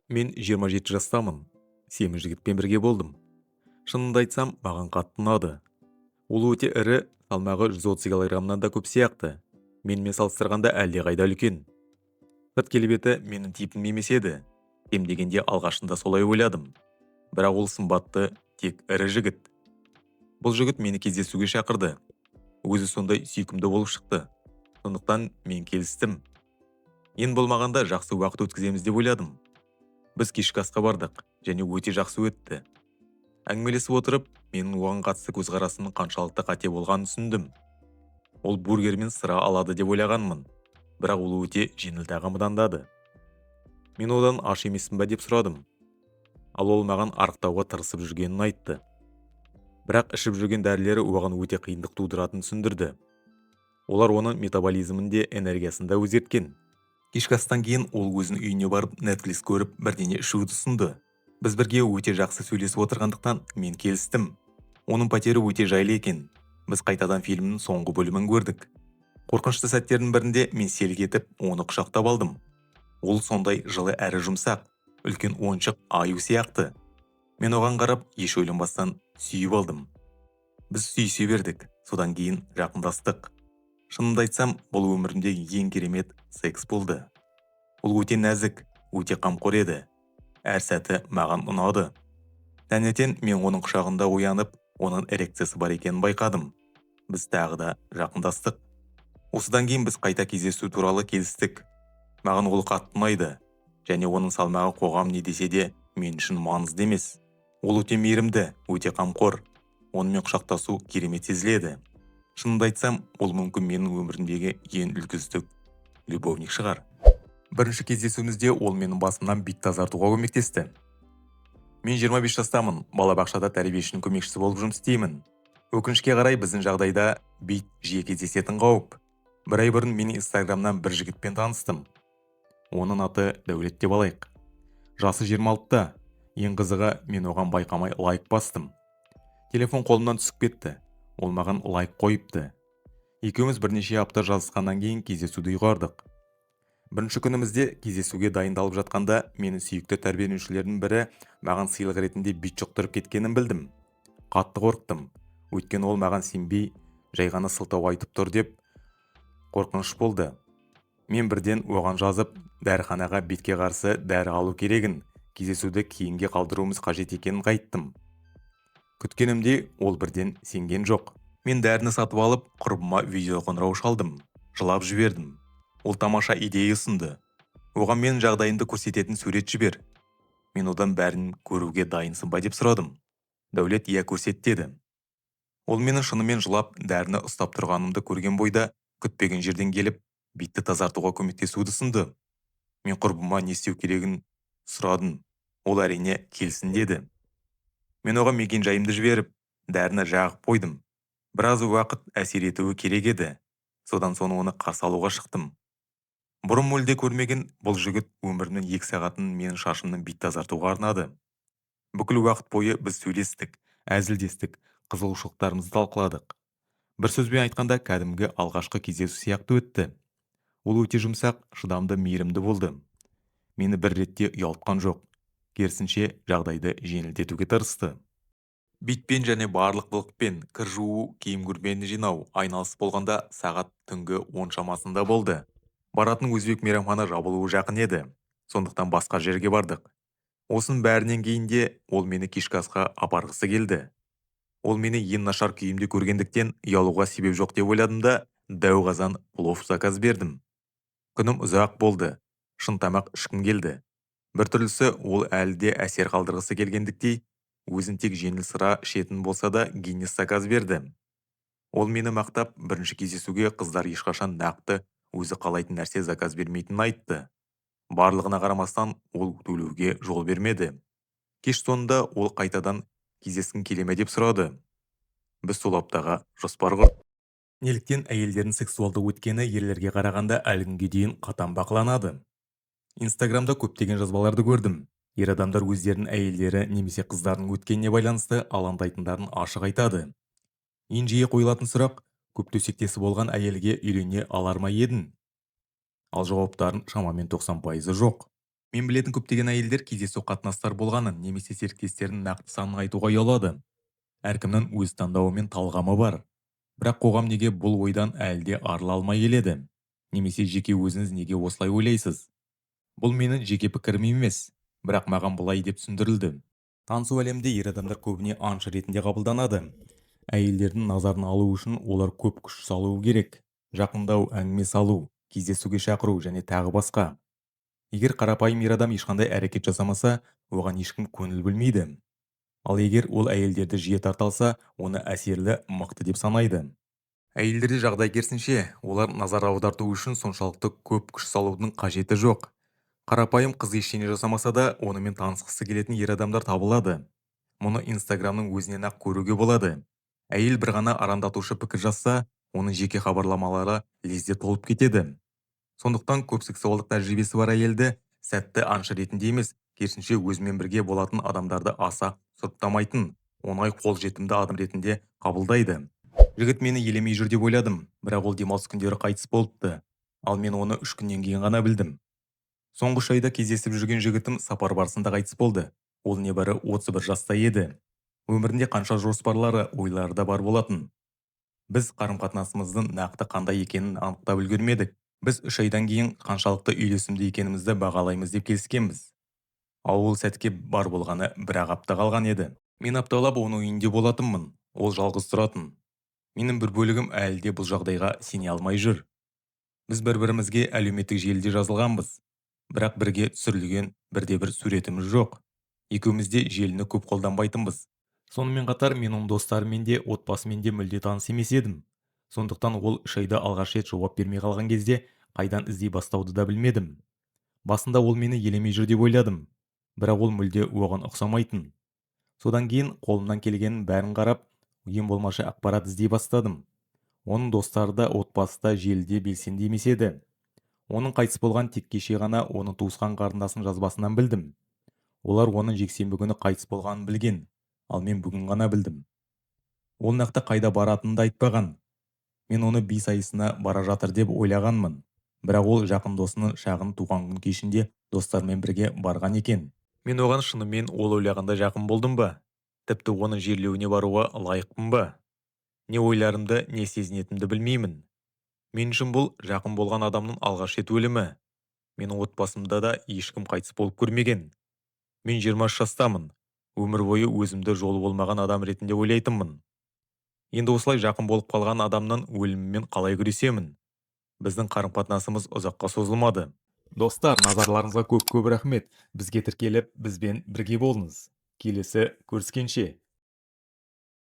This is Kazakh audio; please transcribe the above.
Мен 27 жастамын. Семіз жігітпен бірге болдым. Шынымды айтсам, маған қатты ұнады. Ол өте ірі, салмағы 130 килограммнан да көп сияқты. Менімен салыстырғанда әлдеқайда үлкен. Сырт келбеті менің типім емес еді. Кем дегенде алғашында солай ойладым. Бірақ ол сымбатты, тек ірі жігіт. Бұл жігіт мені кездесуге шақырды. Өзі сондай сүйкімді болып шықты. Сондықтан мен келістім. Ең болмағанда жақсы уақыт өткіземіз деп ойладым. Біз кешкі асқа бардық және өте жақсы өтті. Әңгімелесіп отырып, менің оған қатысты көзқарасымның қаншалықты қате болғанын түсіндім. Ол бургер мен сыра алады деп ойлағанмын, бірақ ол өте жеңіл тағам таңдады. Мен одан аш емеспін ба деп сұрадым. Ал ол маған арықтауға тырысып жүргенін айтты. Бірақ ішіп жүрген дәрілері оған өте қиындық тудыратынын түсіндірді. Олар оның метаболизмін де, энергиясын да өзгерткен. Кешкі астан кейін ол өзінің үйіне барып, Netflix көріп, бірдеңе ішуді ұсынды. Біз бірге өте жақсы сөйлесіп отырғандықтан, мен келістім. Оның пәтері өте жайлы екен. Біз қайтадан фильмнің соңғы бөлімін көрдік. Қорқынышты сәттердің бірінде мен селк етіп, оны құшақтап алдым. Ол сондай жылы әрі жұмсақ, үлкен ойыншық аю сияқты. Мен оған қарап, еш ойланбастан сүйіп алдым. Біз сүйісе бердік, содан кейін жақындастық. Шынымды айтсам, бұл өмірімдегі ең керемет секс болды. Ол өте нәзік, өте қамқор еді. Әр сәті маған ұнады. Таңертең мен оның құшағында оянып, оның эрекциясы бар екенін байқадым. Біз тағы да жақындастық. Осыдан кейін біз қайта кездесу туралы келістік. Маған ол қатты ұнайды және оның салмағы қоғам не десе де, мен үшін маңызды емес. Ол өте мейірімді, өте қамқор. Онымен құшақтасу керемет сезіледі. Шынымды айтсам, ол мүмкін менің өмірімдегі ең үздік любовник шығар. Бірінші кездесуімізде ол менің басымнан бит тазартуға көмектесті. Мен 25 жастамын, балабақшада тәрбиешінің көмекшісі болып жұмыс істеймін. Өкінішке қарай, біздің жағдайда бит жиі кездесетін қауіп. Бір ай бұрын мен Инстаграмнан бір жігітпен таныстым. Оның аты Дәулет деп алайық. Жасы 26-та. Ең қызығы, мен оған байқамай лайк бастым. Телефон қолымнан түсіп кетті. Ол маған лайк қойыпты. Екеуміз бірнеше апта жазысқаннан кейін кездесуді ұйғардық. Бірінші күнімізде кездесуге дайындалып жатқанда, менің сүйікті тәрбиеленушілердің бірі маған сыйлық ретінде бит жұқтырып кеткенін білдім. Қатты қорықтым. Өйткені ол маған сенбей, жай ғана сылтау айтып тұр деп қорқыныш болды. Мен бірден оған жазып, дәріханаға битке қарсы дәрі алу керегін, кездесуді кейінге қалдыруымыз қажет екенін айттым. Күткенімдей, ол бірден сенген жоқ. Мен дәріні сатып алып, құрбыма видеоқоңырау шалдым. Жылап жібердім. Ол тамаша идея ұсынды. Оған менің жағдайымды көрсететін сурет жібер. Мен одан бәрін көруге дайынсың ба деп сұрадым. Дәулет иә, көрсет деді. Ол менің шынымен жылап, дәріні ұстап тұрғанымды көрген бойда, күтпеген жерден келіп, битті тазартуға көмектесуді ұсынды. Мен құрбыма не істеу керегін сұрадым. Ол, әрине, келсін деді. Мен оған мекен-жайымды жіберіп, дәріні жағып қойдым. Біраз уақыт әсер етуі керек еді. Содан соң оны қарсы алуға шықтым. Бұрын мүлде көрмеген бұл жігіт өмірінің 2 сағатын менің шашымнан бит тазартуға арнады. Бүкіл уақыт бойы біз сөйлестік, әзілдестік, қызығушылықтарымызды талқыладық. Бір сөзбен айтқанда, кәдімгі алғашқы кездесу сияқты өтті. Ол өте жұмсақ, шыдамды, мейірімді болды. Мені бір ретте ұялтқан жоқ. Керісінше, жағдайды жеңілдетуге тырысты. Битпен және барлық былықпен кір жуу, киім көрпені жинау айналысып болғанда, сағат түнгі 10 шамасында болды. Баратын өзбек мейрамхана жабылуы жақын еді. Сондықтан басқа жерге бардық. Осының бәрінен кейін де ол мені кешкі асқа апарғысы келді. Ол мені ең нашар күйімде көргендіктен, ұялуға себеп жоқ деп ойладым да, дәу қазан плов заказ бердім. Күнім ұзақ болды. Шын тамақ ішкім келді. Біртүрлісі, ол әлі де әсер қалдырғысы келгендіктей, өзін тек жеңіл сыра ішетін болса да, Гиннес заказ берді. Ол мені мақтап, бірінші кездесуге қыздар ешқашан нақты өзі қалайтын нәрсе заказ бермейтінін айтты. Барлығына қарамастан, ол төлеуге жол бермеді. Кеш соңында ол қайтадан кездескің келе ме деп сұрады. Біз сол аптаға жоспар құрдық. Неліктен әйелдердің сексуалды өткені ерлерге қарағанда әлі күнге дейін қатаң бақыланады? Инстаграмда көптеген жазбаларды көрдім. Ер адамдар өздерінің әйелдері немесе қыздарының өткеніне байланысты алаңдайтындарын ашық айтады. Ең жиі қойылатын сұрақ: көп төсектесі болған әйелге үйлене алар ма едің? Ал жауаптардың шамамен 90%-ы жоқ. Мен білетін көптеген әйелдер кездейсоқ қатынастар болғанын немесе серіктестерінің нақты санын айтуға ұялады. Әркімнің өз таңдауы мен талғамы бар. Бірақ қоғам неге бұл ойдан әлі де арыла алмай келеді? Немесе жеке өзіңіз неге осылай ойлайсыз? Бұл менің жеке пікірім емес, бірақ маған былай деп түсіндірілді. Танысу әлемінде ер адамдар көбіне аңшы ретінде қабылданады. Әйелдердің назарын алу үшін олар көп күш салуы керек. Жақындау, әңгіме салу, кездесуге шақыру және тағы басқа. Егер қарапайым ер адам ешқандай әрекет жасамаса, оған ешкім көңіл бөлмейді. Ал егер ол әйелдерді жиі тарта алса, оны әсерлі, мықты деп санайды. Әйелдерде жағдай керісінше, олар назар аударту үшін соншалықты көп күш салудың қажеті жоқ. Қарапайым қыз ештеңе жасамаса да, онымен танысқысы келетін ер адамдар табылады. Мұны Инстаграмның өзінен-ақ көруге болады. Әйел бір ғана арандатушы пікір жазса, оның жеке хабарламалары лезде толып кетеді. Сондықтан көп сексуалдық тәжірибесі бар әйелді сәтті аңшы ретінде емес, керісінше өзімен бірге болатын адамдарды аса сұрыптамайтын, оңай қол жетімді адам ретінде қабылдайды. Жігіт мені елемей жүр деп ойладым, бірақ ол демалыс күндері қайтыс болыпты. Ал мен оны 3 күннен кейін ғана білдім. Соңғы 3 айда кездесіп жүрген жігітім сапар барысында қайтыс болды. Ол небәрі 31 жаста еді. Өмірінде қанша жоспарлары, ойлары да бар болатын. Біз қарым-қатынасымыздың нақты қандай екенін анықтап үлгермедік. Біз 3 айдан кейін қаншалықты үйлесімді екенімізді бағалаймыз деп келіскенбіз. Ал ол сәтке бар болғаны бір-ақ апта қалған еді. Мен апталап оның үйінде болатынмын. Ол жалғыз тұратын. Менің бір бөлігім әлі де бұл жағдайға сене алмай жүр. Біз бір-бірімізге әлеуметтік желіде жазылғанбыз. Бірақ бірге түсірілген бірде-бір суретіміз жоқ. Екеуміз де желіні көп қолданбайтынбыз. Сонымен қатар мен оның достарымен де, отбасымен де мүлде таныс емес едім. Сондықтан ол 3 айда алғаш рет жауап бермей қалған кезде қайдан іздей бастауды да білмедім. Басында ол мені елемей жүр деп ойладым. Бірақ ол мүлде оған ұқсамайтын. Содан кейін қолымнан келгеннің бәрін қарап, ең болмашы ақпарат іздей бастадым. Оның достары да, отбасы да желіде белсенді емес еді. Оның қайтыс болған тек кеше ғана оның туысқан қарындасының жазбасынан білдім. Олар оның жексенбі күні қайтыс болғанын білген, ал мен бүгін ғана білдім. Ол нақты қайда баратынын да айтпаған. Мен оны би сайысына бара жатыр деп ойлағанмын. Бірақ ол жақын досының шағын туған күн кешінде достарымен бірге барған екен. Мен оған шынымен ол ойлағандай жақын болдым ба? Тіпті оның жерлеуіне баруға лайықпын ба? Не ойларымды, не сезінетінімді білмеймін. Мен үшін бұл жақын болған адамның алғаш рет өлімі. Менің отбасымда да ешкім қайтыс болып көрмеген. Мен 23 жастамын. Өмір бойы өзімді жолы болмаған адам ретінде ойлайтынмын. Енді осылай жақын болып қалған адамның өлімімен қалай күресемін? Біздің қарым-қатынасымыз ұзаққа созылмады. Достар, назарларыңызға көп-көп рахмет. Бізге тіркеліп, бізбен бірге болыңыз. Келесі көріскенше.